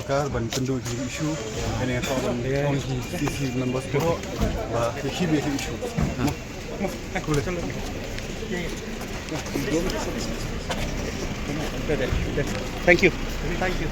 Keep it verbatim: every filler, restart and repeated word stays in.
sorkar ban kynduh ïa ki issue. Hangne nga kwah ban ong ïa ki C C members baroh ba ïa ki issue. Thank you. Thank you.